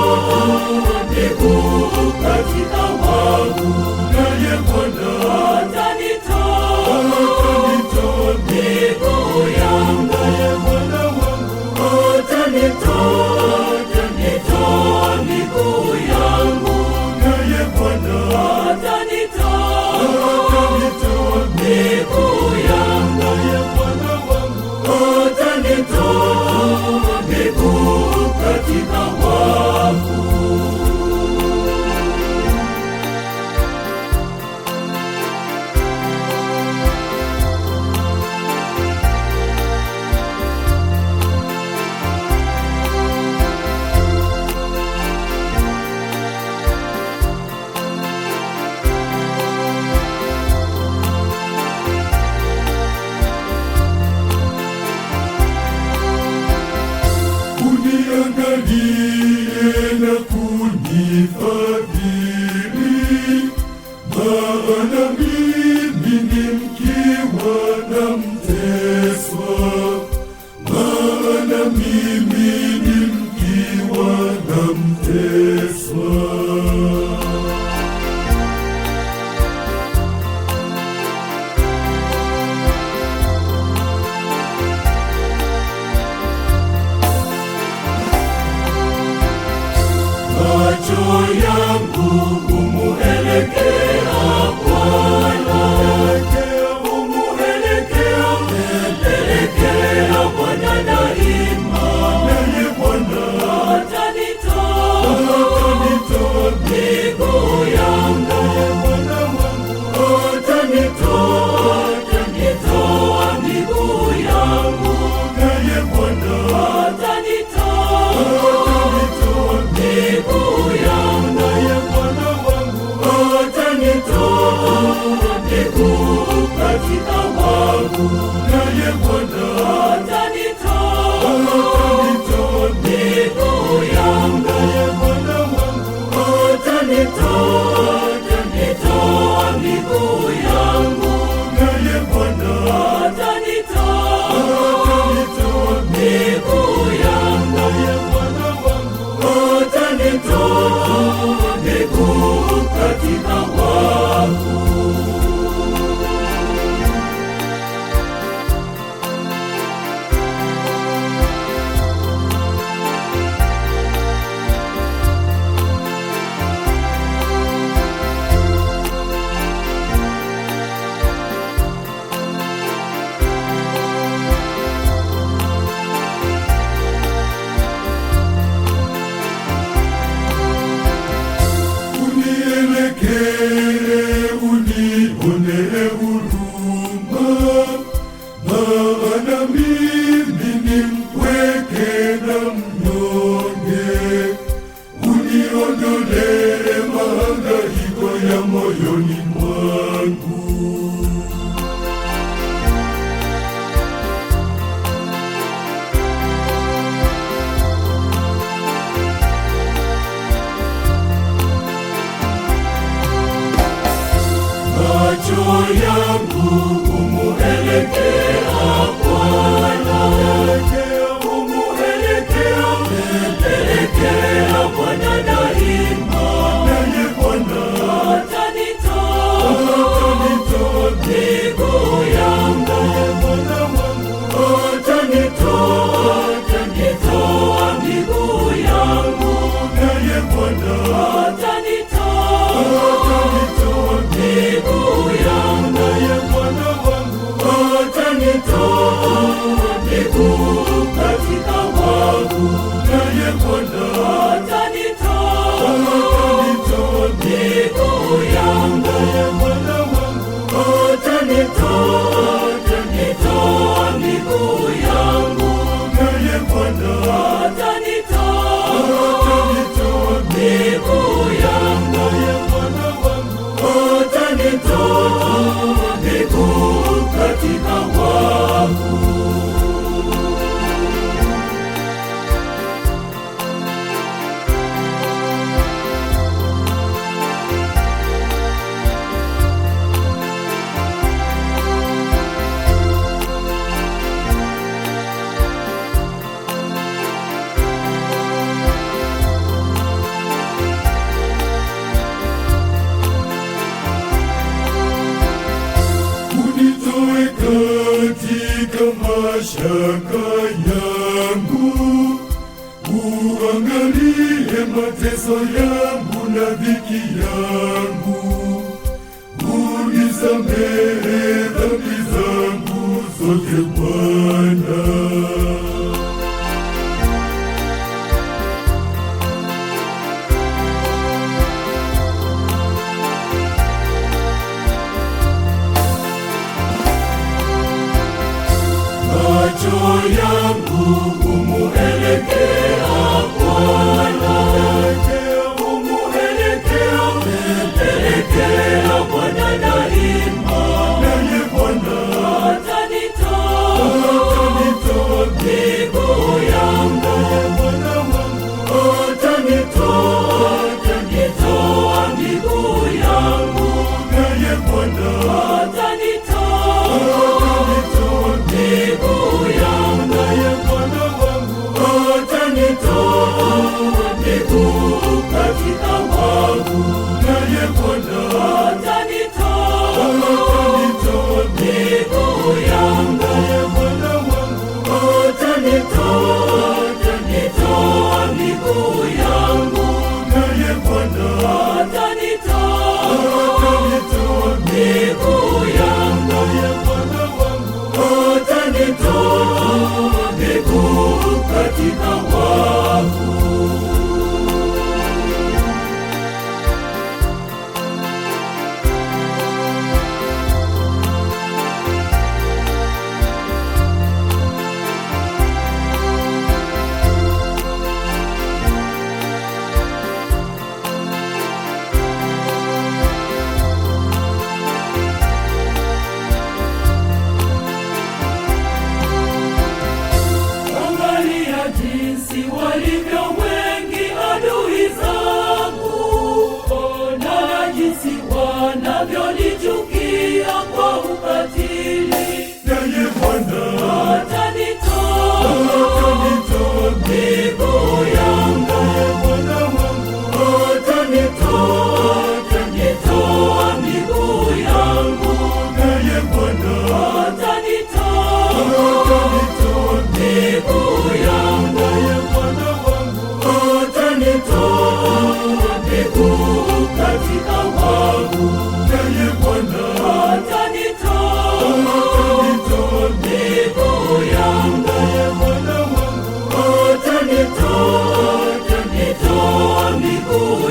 Atanitoa miguu katika wavu, naye Bwana atanitoa atanitoa miguu yangu, naye Bwana wangu atanitoa, atanitoa miguu yangu, naye Bwana atanitoa atanitoa miguu yangu, naye Bwana wangu atanitoa miguu katika wavu. Uniangalie na kunifadhili, maana mimi ni mkiwa na mteswa, maana mimi ni mkiwa na mteswa. Macho yangu humuelekea Bwana, humuelekea, elekea Bwana daima, Naye Bwana atanitoa atanitoa miguu yangu, naye Bwana wangu atanitoa, atanitoa miguu yangu, naye Bwana atanitoa atanitoa miguu yangu, naye Bwana wangu atanitoa miguu katika wavu, naye Bwana atanitoa atanitoa miguu yangu, naye Bwana wangu atanitoa, atanitoa miguu yangu, naye Bwana atanitoa atanitoa miguu yangu, naye Bwana wangu atanitoa miguu katika wavu. Unielekee, unionee huruma, maana mimi ni mpweke na mnyonge. Uniondolee mahangaiko ya moyoni mwangu. Macho yangu humuelekea Bwana, humuelekea, elekea Bwana daima, Naye Bwana atanitoa atanitoa miguu yangu, naye Bwana wangu atanitoa, atanitoa miguu yangu, naye Bwana atanitoa atanitoa miguu yangu, naye Bwana mashaka yangu, uangalie mateso yangu na dhiki yangu, unisamehe dhambi zangu zote Bwana. Macho yangu humuelekea Bwana, humuelekea, elekea Bwana daima, Naye Bwana atanitoa atanitoa miguu yangu, naye Bwana wangu atanitoa, atanitoa miguu yangu, naye Bwana atanitoa atanitoa miguu yangu, naye Bwana wangu atanitoa miguu katika wavu, naye Bwana atanitoa atanitoa miguu yangu, naye Bwana wangu atanitoa, atanitoa miguu yangu, naye Bwana atanitoa atanitoa miguu yangu, naye Bwana wangu atanitoa miguu katika wavu. Angalia jinsi walivyo wengi adui zangu, ona jinsi wanavyonichukia kwa ukatili. naye Bwana Atanitoa atanitoa miguu yangu, naye Bwana wangu atanitoa, atanitoa miguu yangu, naye Bwana atanitoa atanitoa miguu yangu, naye Bwana wangu atanitoa miguu katika wavu, naye Bwana atanitoa atanitoa miguu yangu, naye Bwana wangu atanitoa, atanitoa miguu